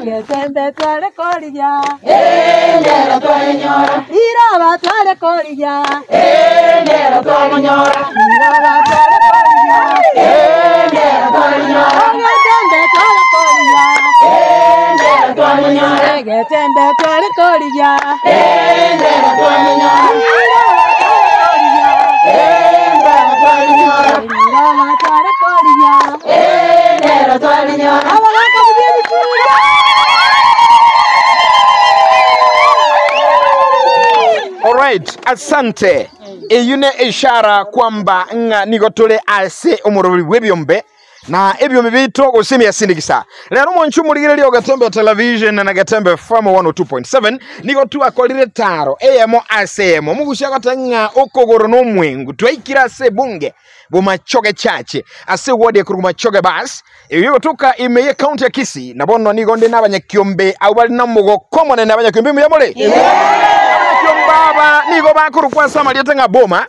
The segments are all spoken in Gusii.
Getembe tware korigia. Riroba tware korigia. Riroba tware korigia. Getembe tware korigia. Getembe tware korigia. Riroba tware korigia. Riroba tware korigia. Abagaka buya ebikura. Alright, asante. Eyio ne eshara kwamba ng'a nigo tore ase omoroberi bw'ebiombe na ebiombe biaito gose emiasindikisa. Rero omonche omorigereria o Getembe Television na Getembe FM 102.7 nigo twakorire etaro eyemo ase eyemo. Omogusia agoteba ng'a okogoro na omwengu twaikire ase ebunge Bomachoge Church ase eward ekorokwa Machoge Bus Eyio egotoka ime ye county ya Kisii, na bono nigo nde nabanyakiombe abwo bare nomogoko omonene. Abanyakiombe mbuya more? Abanyakiombe aba nigo bakorokwa ase amarieta ng'a Boma,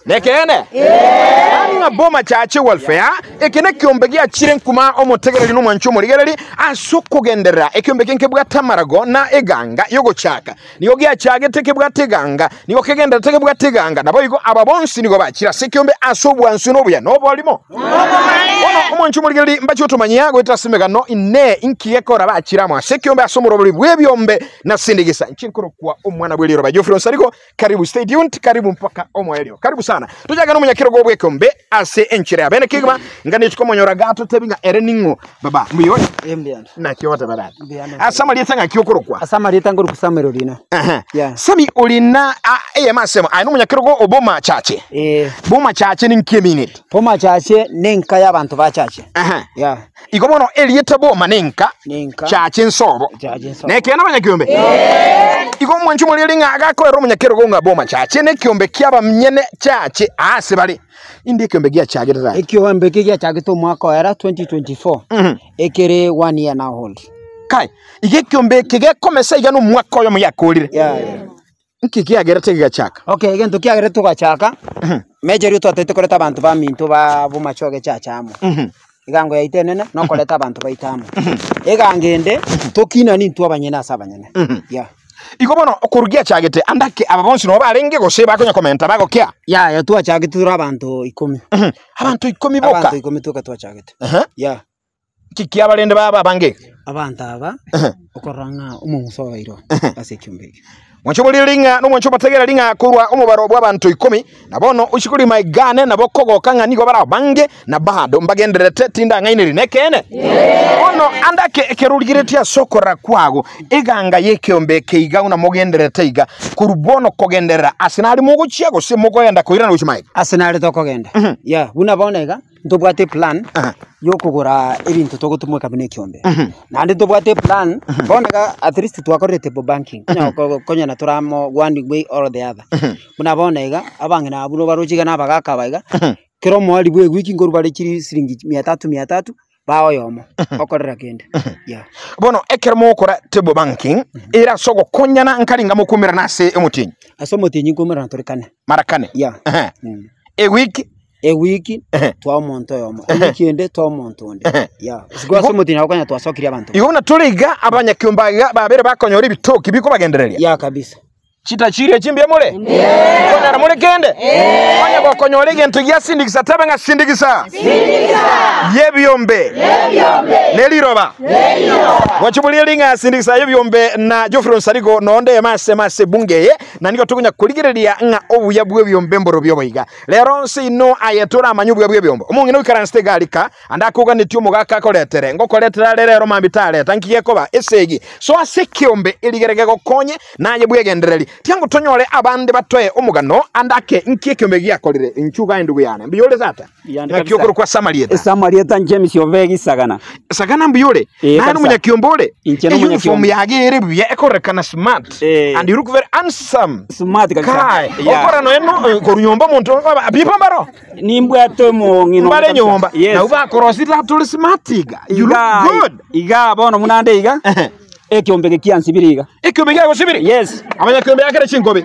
nekeene? Yaani ng'a Boma Church Welfare, eke nekiombe giachire nkuma omotegereri na omwanchi omorigereri ase okogenderera. Ekiombe eke nkebwate amarago na eganga yogochaka. Nigo giachagete kebwate eganga, nigo kegendererete kebwate eganga. Naboigo aba bonsi nigo bachire ase ekiombe ase obwansu na obuya na oborimo. Bono omonche omorigereria mbache gotomanyia goetera ase emegano inee inki gekora bachire amo ase ekiombe ase omorobori bw'ebiombe na ase endigisa. Inche nkorokwa omwana bw'eriroba Geoffrey Onsarigo. Karibu stay tuned, karibu mpaka omoerio. Karibu sana. Tochake nomonyakerogo bw'ekiombe ase enchera ya bene kegima nganeti komonyora gatotebi ng'a ere ning'o baba mbuya ore? Eh, mbuya ande. Naki ogoteba tata? Mbuya ande. Ase amarieta ng'aki okorokwa? Ase amarieta nkorokwa Samuel Orina. Aha. Yeah. Sami Orina a- eyemo asemo aye nomonyakerogo o Boma Chache. Eh, Boma Chache ninki emineti? Boma Chache nenka y'abanto ba Chache. Aha. Yeah. Igo bono erieta Boma nenka, Nenka. Chache nsobo. Chache nsobo. Nekeene abanyakiombe? Igo omwanchi omoriri ng'a agakoera omonyakerogo ng'a Boma Chache nekiombe ki'abanyene Chache aase bare. Inde ekiombe giachagete tata? Ekiombe eke giachagete omwaka oera 2024. Mhm. Ekere one year now old. Kai, iga ekiombe eke gekomesa iga nomwaka oyomo giakorire. Yeah, yeah. Nki kiagerete gegachaka? Okay, egento kiagerete togachaka, majorly twatagete koreta abanto baminto ba bomachoge chacha amo. Egango yaito enene nokoreta abanto baito amo. Egango ende, tokinani intwe abanyene ase abanyene. Yeah. Igo bono okorwa giachagete ande ake aba bonsi nabo barenge gose bakonya komenta bagokea? Yaya twachagete tore abanto ikomi. Abanto ikomi boka? Abanto ikomi toka twachagete. Yeah. Nki kiabarende baba abange? Abanto aba okorora ng'a omong'uso obairwe ase ekiombe eke. Mwanche oborire ring'a, na omwanche obategere ring'a korwa omobaro bw'abanto ikomi, na bono ochie korima igane, nabo kogoka ng'a nigo bare abange, na bado mbagendererete, tindang'aineria nekeene. Bono ande ake ekero origeretie ase okorora kwago, eganga y'ekeombe eke iga buna mogendererete iga, korwa bono kogenderera, ase nare mogochia, gose mokogenda koirana gochia magega? Ase nare tokogenda, yeah, buna bono iga. Ntobwate eplan yokogora ebinto togotumeka buna ekiombe, naende ntobwate eplan bono iga at least twakorire table banking konya konyora tore amo one way or the other. Buna bono iga, abang'ina abwo nobaroche iga na abagaka aba iga, kera omoerio bwa ewiki nkorwa bare chiri siringi mia tatu mia tatu, baa oyomo okorera kende yeah. Bono ekero mogokora table banking, ere ase ogokonyana nkaringa mokomerana ase omotienyi? Ase omotienyi nkomerana tore kane. Mara kane? Yeah. Ewiki Ewiki Ehe. twaa omonto oyomo, ewiki ende twaa omonto onde. Ehe. Yeah. Isiko ase omotienyi nabo konya twasokirie abanto. Igo buna tore iga abanyakiombe iga babere bakonyora ebitoki bikobagendereria. Yeah kabisa. Chitachiria echi mbuya more? Nkonyora more kende? Onye gokonyora egento gia sindigisa tebe ng'a sindigisa y'ebiombe neriroba. Gochia boria ring'a sindigisa y'ebiombe na Geoffrey Onsarigo nonde ime ase ase ebunge eye na nigo tokonya korigereria ng'a obuya bw'ebiombe mborobio boiga. Rero onsi inwe aye toramanye obuya bw'ebiombe. Omong'ina oikaransete iga rika, ande akoganetie omogaka akoretere, ngokoretera are rero mambia tareta, nki gekoba? Esegi. Soa ase ekiombe erigere gegokonye, naye bwegendereri. Tiango tonyore abande batoe omogano ande ake nki ekiombe giakorire. Inchuo iga endugu yane. Mbuya ore tata? Mbuya ande Ng'aki kabisa. okorokwa ase amarieta? Ase amarieta James Obegi Sagana. Sagana mbuya ore? Eh, Naye kabisa. nomonyakiombe ore? Inche Uniform nomonyakiombe. yage ere buya ekorekana smart. Eh. And you look very handsome. Smart kabisa. Kai, Yeah. okora noe no eh, korwa nyomba omonto okoba bipo mbaro. Nimbwate omong'ina Mbare kabisa. nyomba. Yes. Nabo bakorosire tata ore smart iga. You look Iga- good. Iga bono buna nde iga Ehe. ekiombe eke kiansibire iga. Ekiombe giagosibire? Yes. Abanyakiombe akere chinkobi.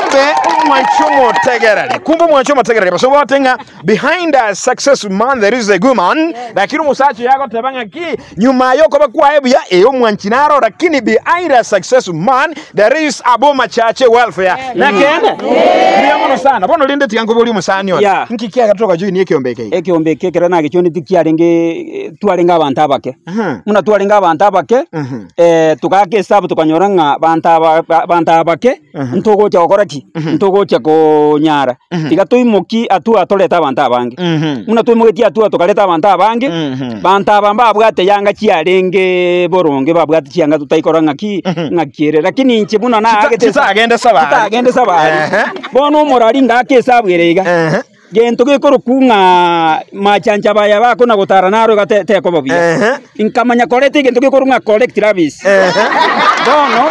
Kumbe omwanchi omotegereri, kumbe omwanchi omotegereri, baso bote ng'a behind a successful man there is a good man, lakini omosacha oyo agoteba ng'a ki, nyuma yokoba kwaye buya, ee omwanchi naro, lakini behind a successful man there is a boma chache welfare. Nekeene? Mbuya mono sana. Bono rende tiga nkoborie omosani one, Yeah. nki kiagatoka join ekiombe eke iga? Ekiombe eke ekero nagechioneti kiarenge twarenge abanto abake. Aha. Buna twarenge abanto abake, Mhm. togaaka esabu tokanyora ng'a banto aba banto aba bake, ntogocha gokora ki? Ntogocha konyara. Tiga toimoki hatua torete abanto abange. Buna toimogetie hatua tokareta abanto abange, banto aba mbabwate yanga chiarenge boronge, babwate chianga totaikora ng'aki, ng'aki ere. Lakini inche buna naagete Chitagende sabari. Chitagende sabari. Bono omorari ngaka esabu ere iga. Gento gekorokwa ng'a machancha baya bakona gotara naro iga te- tekoba buya. Ehe. Nkamanya koreta egento gekorokwa ng'a collect rubbish. Bono,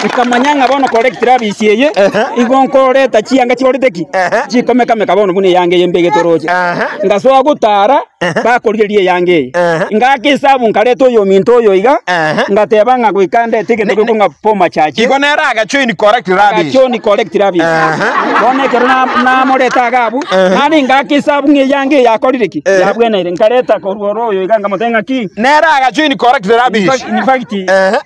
nkamanya ng'a bono collect rubbish eye, igo nkoreta chianga chikorete ki? Ehe. Chikomekameka bono buna eyanga eye mbegete oroche. Ehe. Ngasoa gotara, bakorigereria eyanga eye. Ehe. Ngaaka esabu nkareta oyominto oyo iga, Ehe. ngateba ng'a goika ndete egento gekorokwa ng'a boma chache. Igo nere agajoin correct rubbish. Agachoni correct rubbish. Ehe. Bono ekero na- namoreta iga abwo, naende ngaaka esabu ng'a eyange eye yakorire ki? Yabweneire. Nkareta korwa oro oyo iga nkamotebia ng'aki, Nere agajoin correct rubbish. in fact, Ehe.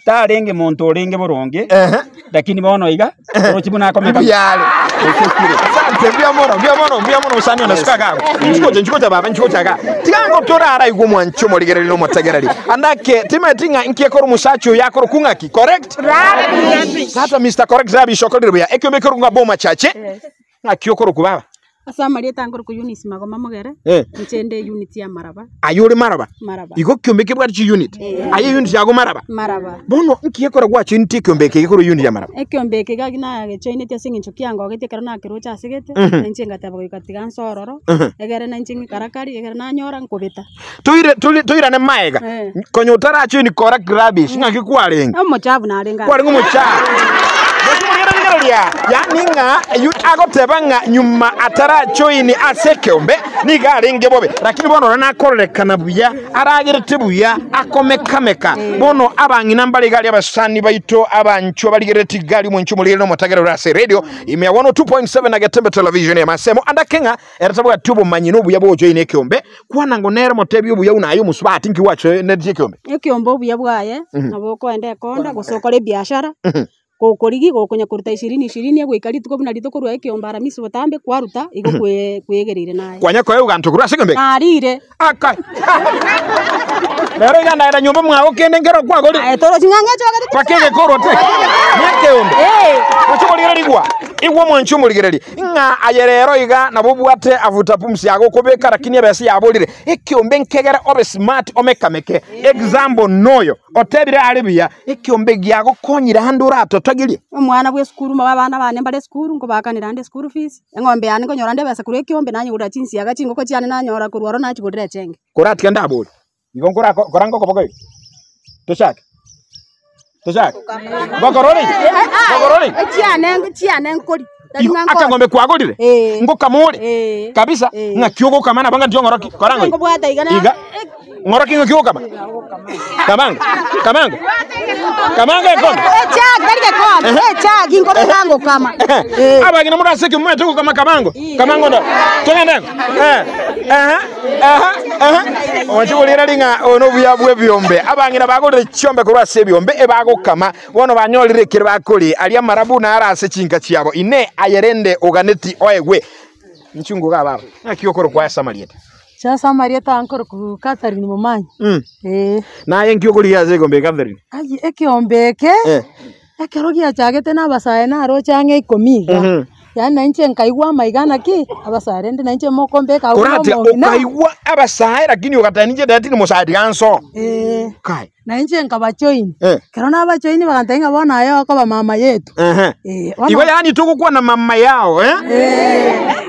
tarenge monto orenge boronge, Ehe. lakini bono iga, oroche buna akomeka. Mbuya are. Osokire. Asante, mbuya mono, mbuya mono, mbuya mono mosani one suka gago. Nchikocha, nchikocha baba, nchikocha ga. Tiga ngotorara igwo mwanche omorigereria na omotegereri. Andake, timanyeti ng'a inki ekora omosacha oyo akoroku ng'aki? Correct? Tata Mister Correct Rubbish okorire buya. Ekiombe ekeroku ng'a boma chache. Ng'aki okoroku baba? Ase amarieta nkorokwa Eunice Magoma Mogere, Eh. inche nde eunit ya Maraba, Aye ore maraba. Maraba. Igo kiombe kebwate chiunit. Aye unit yago maraba. Maraba. Bono nki gekora gwachoineti ekiombe eke gekorwa unit ya maraba? Ekiombe eke iga nagechoineti ase eng'encho kiangogetie ekero nakeroche ase gete, na inche ngateba goika tiga nse ororo, egere na inche ng'ikarakari, egere nanyora nkobeta. Toire tori toirane maega. Eh. Konya otarachoini correct rubbish ng'aki kwarenge? Omochafu narenge Kwarenge omochafu. Rigereria, yaani ng'a eyio agoteba ng'a nyuma atarachoini ase ekeombe nigo arenge bobe, lakini bono ore nakororekana buya, aragerete buya, akomekameka. Bono abang'ina mbare iga aria abasani baito abanchwa barigerereti iga aria omonche omorigereria na omotagere ore ase radio ime ya 102.7 na Getembe Television ya Masemo andake ng'a ere tabwati obomanyi na obuya bw'ogochoina ekeombe, kwana ngo nere motebi obuya buna aye omosubati nki gwachoinetie ekeombe. Ekeombe obuya bwaye, nabo okoenda ekonda gose okore ebiashara, Gokorigia gokonya koruta ishirini ishirini egoika rituko buna rituko korwa ekiombe aramisi botambe kwaruta igo kwegereire naye. Kwanya koa eganto korwa ase ekiombe eke? Narire. Aka. Rero iga ndaenda nyomba mwago kende nkero kwagorire. Aye torochi ng'a ng'echogete Mpaka egekorwa te. Nekeombe. Oche korigereria igwa omwanchi omorigereria ng'a aye rero iga nabo obwate avuta pumsi yago okobeka lakini ebesa yaborire. Ekiombe nkegere obe smart omekameke. Example noyo otebire are buya Ekiombe giagokonyire ande oratotogerie. Omwana bw'esukuru mobe abana bane mbare esukuru, nkobakanera ande eschool fees, eng'ombe yane nkonyora ande ebesa korwa ekiombe nanyegorera chinsiaga chingoko chiane nanyora korwa ororo nachigorera echenge. Koratige ndabore, igo nkora koranga okoboko iga, tochake, tochake, ngokora ore iga, ngokora ore iga. Echiane chiane nkori, tari Igo ng'a nkore. akang'ombe kwagorire, Eh. ngokama ore, Eh. kabisa, Eh. ng'aki ogokama nabo ng'a ndiong'oroki, kora ng'o iga. Nkobwata iga na Iga. Ng'oroki ng'aki ogokama? Kamango, kamango, kamango ekombe. Echagi tari gekombe, echagi nkobeka ngokama. Eh. Abageni more ase ekio momanyete gokama kamango, kamango ndo. Togende igo. Eh, ehe, ehe, ehe. Oche korera ring'a oyo nobuya bw'ebiombe. Abang'ina bagorire chiombe korwa ase ebiombe ebagokama, bono banyorire ekero bakoria. Aria amarabu naro ase chinka chiabo. Inee! Aye rende oganeti oegwe? Inchuo ngoga ababa. Ng'aki okorokwa ase amarieta? Ase amarieta aya nkorokwa Catherine Momanyi, eh. Naye nki okorigia ase ekeombe eke Catherine? Ayio ekeombe eke, ekero giachagete na abasae naroche ang'e ikomi iga, yaani na inche nkaigwa amaiga naki, abasae rende na inche mokombeka abwo buna Koratia omong'ina. okaigwa abasae lakini ogateba ninche ndeti ni mosae tiga nsoe. Eh. Kai. Na inche nkabajoin, Eh. ekero nabajoini bagantebia ng'a bono aye okoba mama yetu. Ehe. Eh, bono Igo yaani togokwana mama yao eh?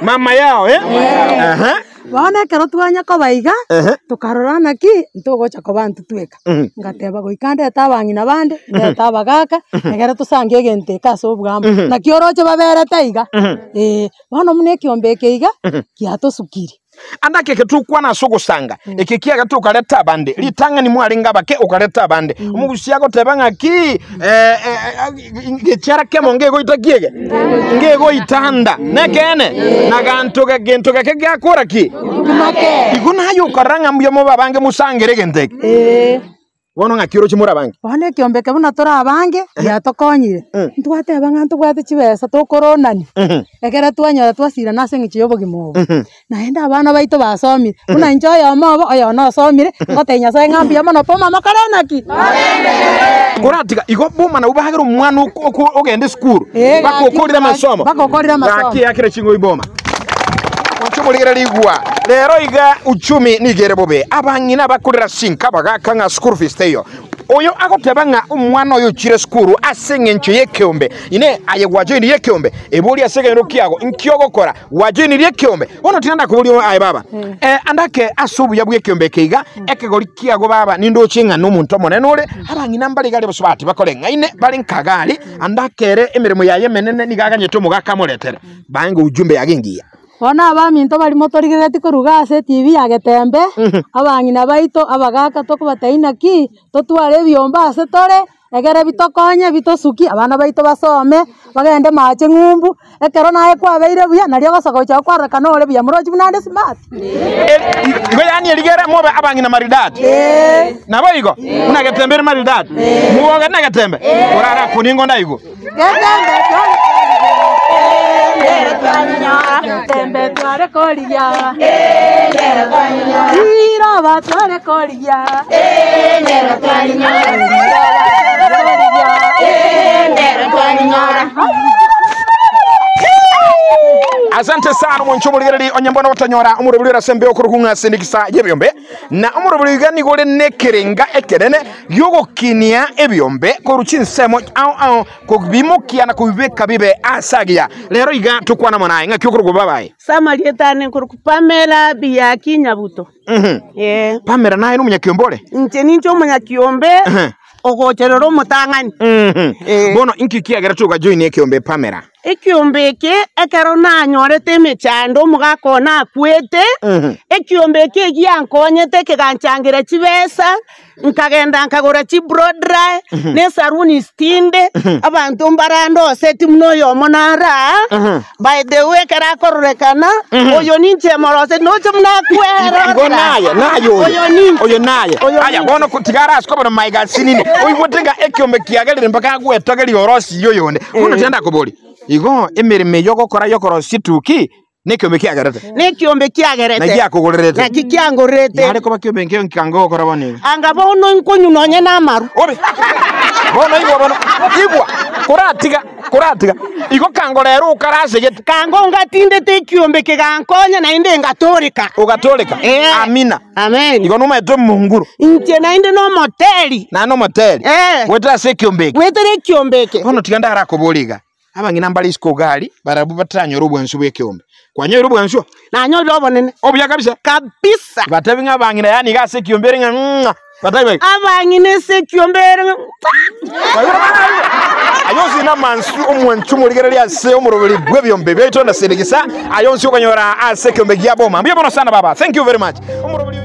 Mama yao eh? Ehe. Bono ekero twanya koba iga, Ehe. tokarora naki, ntogocha koba intwe tweka. Ngateba goika ndete abang'ina bande, ndete abagaka, egere tosange egento eke ase obwamo. Naki oroche baberete iga, eh, bono buna ekiombe eke iga, giatosukire. Ande ake eke tokwana ase ogosanga, eke kiaga tokareta abande, ritang'ani mwarenge abake okareta abande. Omogusia agoteba ng'aki eh, eh, eh, gechiara kemo ngegoita ki ege? Ngegoita nda. Nekeene? Na ganto ge- gento geke giakora ki? Igo naye okorora ng'a mbuya mobe abange mosangere egento eke. Bono ng'aki oroche more abange? Bono ekiombe eke buna tore abange, giatokonyire, ntwateba ng'a ntobwate chibesa tokoronania, ekero twanyora twasirana ase eng'encho ya obogima obo. Naende abana baito basomire, buna inche oyomo obo, oyono osomire, ngotebia Nyasaye ng'a mbuya mono boma mokore naki? Koratiga igo boma nabwo bagere omwana oko- oko- ogende esukuru, Eh, mpaka gaki okorire amasomo. mpaka okorire amasomo. Gaki eakere ching'oi boma. Mwanche omorigereria igwa, rero iga uchumi nigo ere bobe, abang'ina bakorera sinka abagaka ng'a school fees teiyo. Oyo agoteba ng'a omwana oyo ochire sukuru ase eng'encho y'ekeombe. Inee, aye gwajoinirie ekeombe? Eborie ase ekenyoro kiago, inki ogokora? Gwajoinirie ekeombe? Bono tiga ndakoborie aye baba, eh, andake ase obuya bw'ekeombe eke iga, ekegori kiago baba, nindoche ng'a nomonto omonene ore, abang'ina mbare iga aria basubati bakoreng'aine, bare nkagari, andake ere emeremo yaye emenene nigo aganyete omogaka amoretere. Baenga ujumbe yage engiya. Bono abaminto baria motorigereretie korwa iga ase etibi ya Getembe, abang'ina baito, abagaka tokobatebia naki, totware ebiombe ase tore, egere bitokonye bitosukie abana baito basome, bagende mache ng'umbu, ekero naye kwabeire buya, nario ogosoka gocha gokwarorekana ore buya, morochi buna ande smart. Igo yaani erigere mobe abang'ina maridadi. Naboigo, buna Getembe ere maridadi. Mogoge na Getembe, orare akoni ndaigwe. Getembe tware korigia Riroba tware korigia Asante sana omonche omorigereri onye mbono gotonyora omorobori ore ase embeo okorokwa ng'a sindikisa y'ebiombe na omorobori iga nigo ore nekerenga ekenene Gi'ogokinia ebiombe korwa chinsemo ao ao, kobimokia na kobibeka bibe aase agiya. Rero iga tokwana amo naye, ng'aki okorokwa babaye? Ase amarieta ane nkorokwa Pamela Biaki Nyabuto. Ee. Pamela naye nomonyakiombe ore? Inche ninche omonyakiombe ogocherera omotang'ani. Ee. Bono inki kiagera togajoinia ekiombe Pamela? Ekiombe eke ekero nanyorete emechando omogaka one akwete, ekiombe eke egiankonyete ekeganchangera chibesa, nkagenda nkagora chibrodry, na esaruni stinde, abanto mbarandoseti buna oyomo naro aa, by the way ekero akororekana, oyo ninche moroseti noche buna Igo akwerorera. naye, naye oyo. Oyo ninche. Oyo naye. Oyo Aya ninche. bono ko- tiga arase kobora maiga asinini. Oigwete ng'a ekiombe kiagerire mpaka agwetogerie orosie oyonde. Bono tiga ndakoborie, igo emeremo eyio ogokora yokorosia etuki, nekiombe kiagerete? Nekiombe kiagerete. Naki giakogorerete? Naki kiangorerete. Yare koba kiombe nkio nkianga ogokora bono iga. Anga bono nkonywa nonye namaru. Obe! Bono igwa bono, igwa, koratiga, koratiga. Igo kangora ere okarasegete. Kango ngatindete ekiombe kegankonya naende ngatoreka. Ogatoreka? Eh. Amina. Amen. Igo nomaete omonguru. Inche naende nomoteri. Naende omoteri. Eh. Goetera ase ekiombe eke. Goetera ekiombe eke. Bono tiga ndarakoborie iga, abang'ina mbare isiko iga aria, barabwo bataranyore obwansu bw'ekeombe. Kwanyorire obwansu oo? Nanyorire obonene. Obuya kabisa? Kabisa. Batebi ng'a abang'ina yaani iga ase ekiombe ere ng'a ng'a. Batebi iga. Abang'ina ase ekiombe ere ng'a Aye onsi namansu omwanchu omorigereria ase omoroberi bw'ebiombe biaito na sindikisa aye onsi okonyora ase ekiombe gia boma. Mbuya mono sana baba. Thank you very much. Omoroberi.